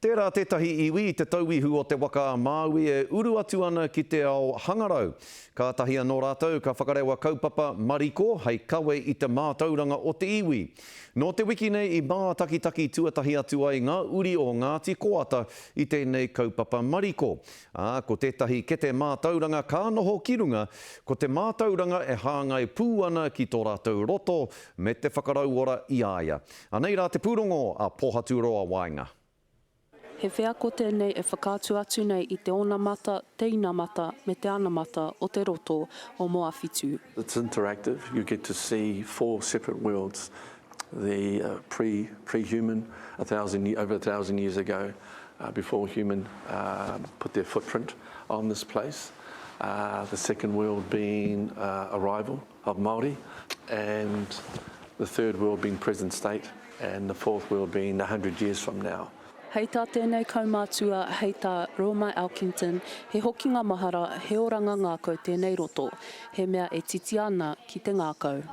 Tērā tētahi iwi i te tauihu o Te Waka a Māui e uru atu ana ki te ao hangarau. Kātahi anō rātou ka whakarewa kaupapa mariko hei kawe i te mātauranga o te iwi. Nō te wiki nei i mātakitaki tuatahi atu ai ngā uri o Ngāti Koata i tēnei kaupapa mariko. Ā, ko tētahi kete mātauranga ka noho ki runga, ko te mātauranga e hāngai pū ana ki tō rātou roto me te whakarauora i a ia. Anei rā te pūrongo a Pohaturoa Waenga. He wheako tēnei e whakaatu atu nei i te onamata, te inamata me te anamata o te roto o Moawhitu. It's interactive, you get to see four separate worlds, the pre pre-human a thousand over a thousand years ago before human put their footprint on this place, the second world being arrival of Māori, and the third world being present state, and the fourth world being 100 years from now. Hei tā tēnei kaumātua, hei tā Roma Elkington, he hokinga mahara, he oranga ngākau tēnei roto, he mea e titia ana ki te ngākau.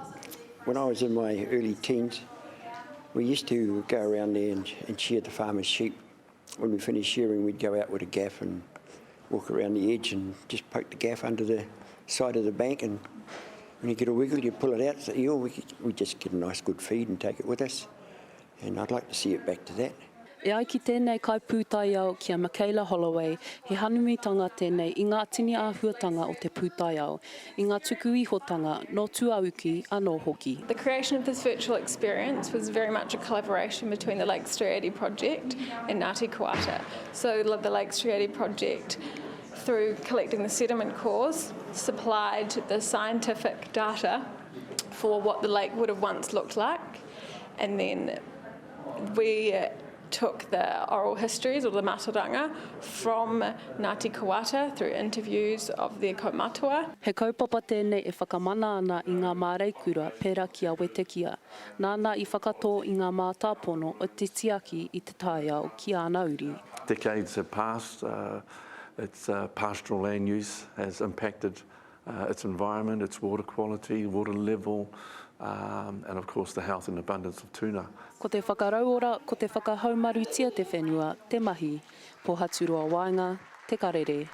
When I was in my early teens, we used to go around there and, and shear the farmer's sheep. When we finished shearing, we'd go out with a gaff and walk around the edge and just poke the gaff under the side of the bank and when you get a wiggle, you pull it out, it's the eel, we, we just get a nice good feed and take it with us. And I'd like to see it back to that. E ai ki tēnei kaipūtaiao ki a Michaela Holloway, he hanumitanga tēnei i ngā tini āhuatanga o te pūtaiao, i ngā tuku ihotanga nō tuauki anō hoki. The creation of this virtual experience was very much a collaboration between the Lakes Streety Project and Ngāti Koata. So the Lakes Streety Project, through collecting the sediment cores, supplied the scientific data for what the lake would have once looked like, and then we took the oral histories or the mataranga from Ngāti Koata through interviews of their kaumatua. He kaupapa tēnei e whakamana ana i ngā māreikura pērā ki a Wetekia, nāna i whakatō i ngā mātāpono o te tiaki i te taiao ki āna uri. Decades have passed, its pastoral land use has impacted its environment, its water quality, water level, and of course the health and abundance of tuna. Ko te whakarauora, ko te whakahaumarutia te whenua, te mahi. Pohaturoa Waenga, Te Karere.